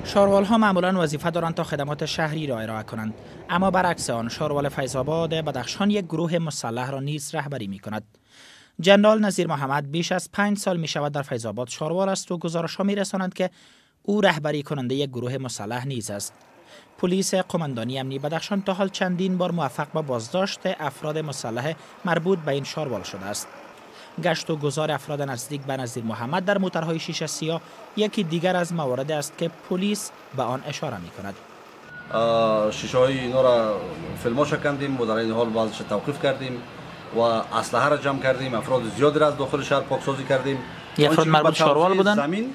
شاروال ها معمولا وظیفه دارند تا خدمات شهری را ارائه کنند، اما برعکس آن شاروال فیض‌آباد بدخشان یک گروه مسلح را نیز رهبری می کند. جنرال نظیر محمد بیش از 5 سال می شود در فیض‌آباد شاروال است و گزارش ها می رسانند که او رهبری کننده یک گروه مسلح نیز است. پلیس قماندانی امنی بدخشان تا حال چندین بار موفق به بازداشت افراد مسلح مربوط به این شاروال شده است. گشت و گذار افراد نزدیک به نظیر محمد در موترهای شیشه سیاه یکی دیگر از موارد است که پلیس به آن اشاره می کند. شیشه های اینا را فیلم‌ها کندیم و در این حال بعضش توقیف کردیم و اسلحه را جمع کردیم، افراد زیادی را از داخل شهر پاکسازی کردیم. افراد مربوط شاروال بودن؟ زمین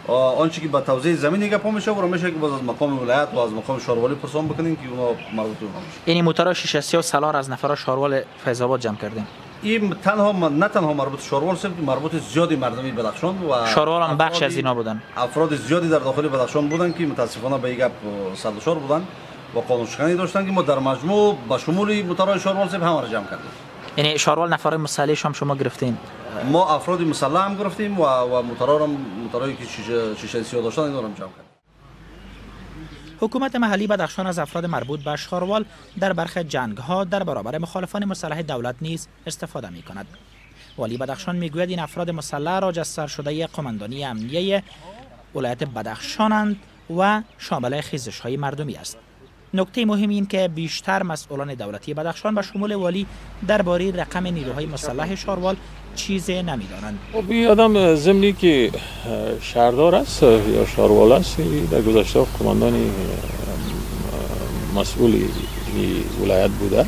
آنچه که به توزیع زمین دیگه پا میشه و میشه که باز از مقام ولایت و از مقام شارولی پرسان بکنیم که اونا مربوط به اونها میشه. یعنی موتورها شیشه سیاه و سلار از نفرا شاروال فیض‌آباد جمع کردیم. این تنها نه تنها مربوط شاروال است، مربوط زیادی مردمی بدخشان و شاروال هم بخش از اینا بودن. افراد زیادی در داخل بدخشان بودن که متاسفانه به این گپ سردشار بودن و قانون شکنی داشتن که ما در مجموع به شمول موتورهای شاروال صاحب هم را جمع کردیم. یعنی شاروال نفرای مسلح هم شما گرفتین؟ ما افراد مسلح هم گرفتیم و موتورایی که شیشه سیاه داشتن اینا رو هم جمع کردیم. حکومت محلی بدخشان از افراد مربوط به شاروال در برخی جنگ‌ها در برابر مخالفان مسلح دولت نیز استفاده می‌کند. والی بدخشان می‌گوید این افراد مسلح را جسر شده قماندانی امنیه ولایت بدخشانند و شامل خیزش‌های مردمی است. نکته مهم این که بیشتر مسئولان دولتی بدخشان به شمول والی درباره رقم نیروهای مسلح شاروال چیز نمی‌دانند. خب این آدم ضمنی که شهردار است یا شاروال است، در گذشته قماندان مسئول ولایت بوده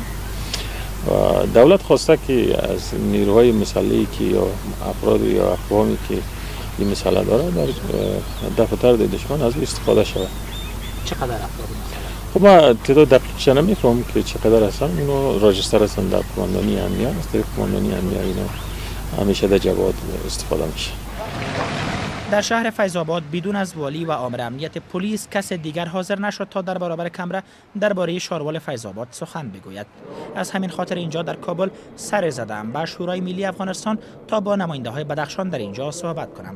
و دولت خواسته که از نیروهای مسلحی که یا افراد یا اقوامی که این مسئله داره در دفع طرد دشمن از او استفاده شود. چقدر افراد مسلح؟ خب ما تعداد دقیقش نمیفهمم که چقدر هستن. اینو راجستر هستن در قماندانی امنیه، از طریق قماندانی امنیه اینا همیشه در جواد استفاده میشه. در شهر فیض‌آباد بدون از والی و آمر امنیت پلیس کس دیگر حاضر نشد تا در برابر کمره درباره شاروال فیض‌آباد سخن بگوید. از همین خاطر اینجا در کابل سر زدم به شورای ملی افغانستان تا با نماینده‌های بدخشان در اینجا صحبت کنم.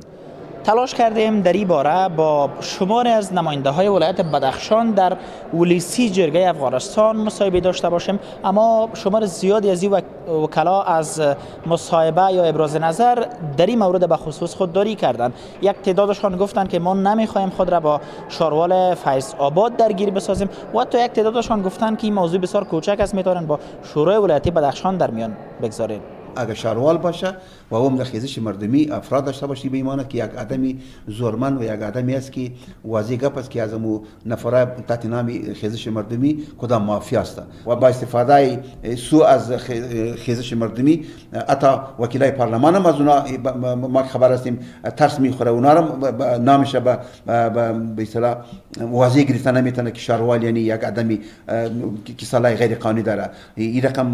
تلاش کردیم در این باره با شماری از نماینده های ولایت بدخشان در ولسی جرگه افغانستان مصاحبه داشته باشیم، اما شمار زیادی از این وکلا از مصاحبه یا ابراز نظر در این مورد به خصوص خودداری کردند. یک تعدادشان گفتند که ما نمیخواهیم خود را با شاروال فیض آباد درگیر بسازیم و حتی یک تعدادشان گفتند که این موضوع بسیار کوچک است، میتونن با شورای ولایتی بدخشان در میان بگذاریم. اگر شاروال باشه و هم در خیزش مردمی افراد داشته باشه، به ایمانه که یک آدمی زورمند و یک آدمی است که واضح گپ است که از امو نفرای تحت نام خیزش مردمی کدام مافیا است و با استفاده سو از خیزش مردمی حتی وکیلای پارلمان هم از اونا ما خبر هستیم ترس میخوره، اونا را نامش به اصطلاح واضح گرفتن نمیتونه که شاروال یعنی یک آدمی که سلاح غیر قانونی داره. این رقم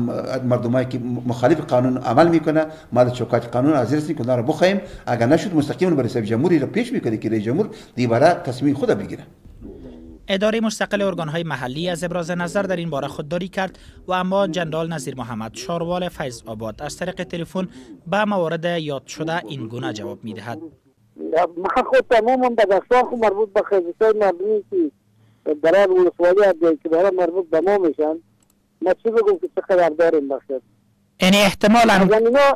مردمایی که مخالف قانون عمل میکنه، ما در چوکات قانون حاضر هستیم که را بخوایم، اگر نشد مستقیما برای رئیس جمهوری را پیش میکنه که رئیس جمهور دیواره تصمیم خود بگیره. اداره مستقل ارگان‌های محلی از ابراز نظر در این باره خودداری کرد و اما جنرال نظیر محمد شاروال فیض آباد از طریق تلفن به موارد یاد شده این گونه جواب میدهد. ما خود تماما بدخشان خو مربوط به خیزش‌های مردمی که برای ولسوالی که برای مربوط به ما میشن، ما چی بگم که چقدر داریم بخشد. یعنی احتمالاً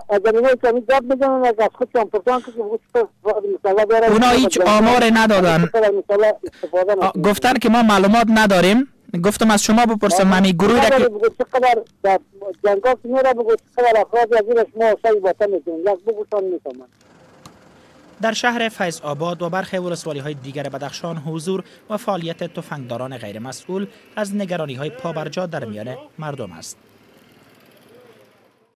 از اینا که گپ میزنن از خودشان پرسان که اونا هیچ آمار ندادن، گفتن که ما معلومات نداریم. گفتم از شما بپرسم همین گروه را که چقدر در جنگا میره بگو چقدر افراد از این شما شای باتا میتونن یک بگوشان میفهمن. در شهر فیض آباد و برخی ولسوالی‌های دیگر بدخشان حضور و فعالیت تفنگداران غیر مسئول از نگرانی‌های پابرجا در میان مردم است.